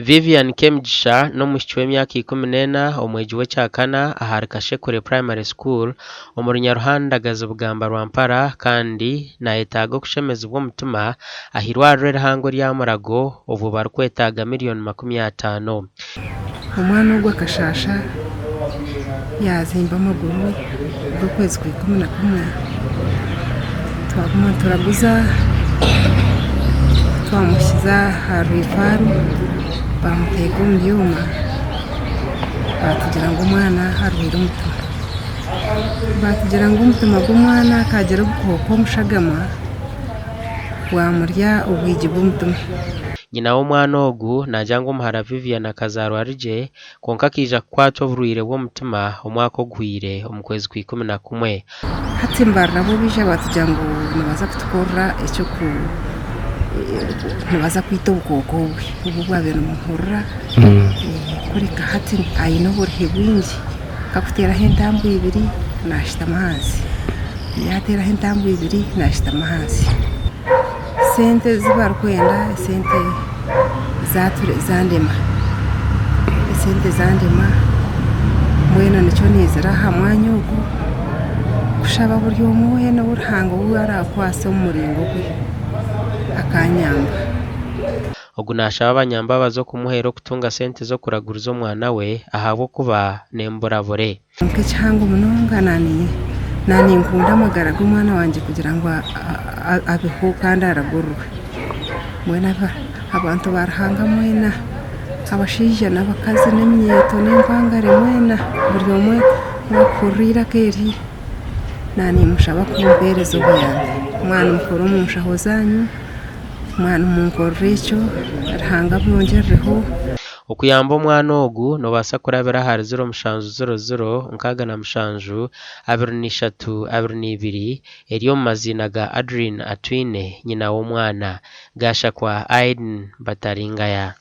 Vivian Kemigisha n'omwishiki w'emyaka 14 omwegi w'ekyakana ahari Kashekure Primary School omuri Nyaruhandagazi Bugamba Rwampara kandi nayetaaga okushemezibwa omutima ah'eirwariro erihango erya Murago obwo barikwetaaga miriyoni 50. Omwana ogu akashaasha yaazimba amaguru g'okwezi kwa 11 twaguma nituraguza twamuhikiza aha rwifaro baamuteeka omu byoma baatugira ngu omwana arwaire omutima. Baatugira ngu omutima gw'omwana kaagira obukooko omu shagama bwamurya obwigi bw'omutima. Nyina w'omwana ogu naagira ngu omuhara Vivian akazaarwa ari gye kwonka akaija kukwatwa oburwaire bw'omutima omwaka oguhweire omu kwezi kwa 11. Hati mbarira bo baija batugira ngu nibaza kutukorera eky'oku nibaza kwita obukooko obwe obu obwabaire nibumuhurira kureka hati aine oburuhe bwingi nkakuteeraho entambwe ibiri naashutama ahansi yaateeraho entambwe ibiri naashutama ahansi. Sente ezi barikwenda esente zandema, esente zandema mbwenu nikyo naizire aha mwanya ogu kushaba buri omwe weena ou Ruhanga ou araakwase omu muringo gwe akanyamba. Ogu naashaba abanyambabazi okumuhwera okutunga sente z'okuraguriza omwana we ahabw'okuba n'emburabure. Nk'ekihango munonga naaninkunda amagara g'omwana wangye kugira ngu abeho kandi aragururwe. Mbwenu abantu ba Ruhanga mwena, abashaija n'abakazi n'eminyeeto n'empangare mwena buri omwe owaakuhurira eiraka eri, naanimushaba kumpeereza obuyambi. Mwaba nimukora omu nshaho zaanyu, mwaba nimunkorera ekyo, Ruhanga abongyerere. Okuyamba omwana ogu noobaasa kurabira ahari 07 00 67 23 22 eri omu maziina ga Adrine Atwine nyina w'omwana. Gashakwa Aiden Bataringaya.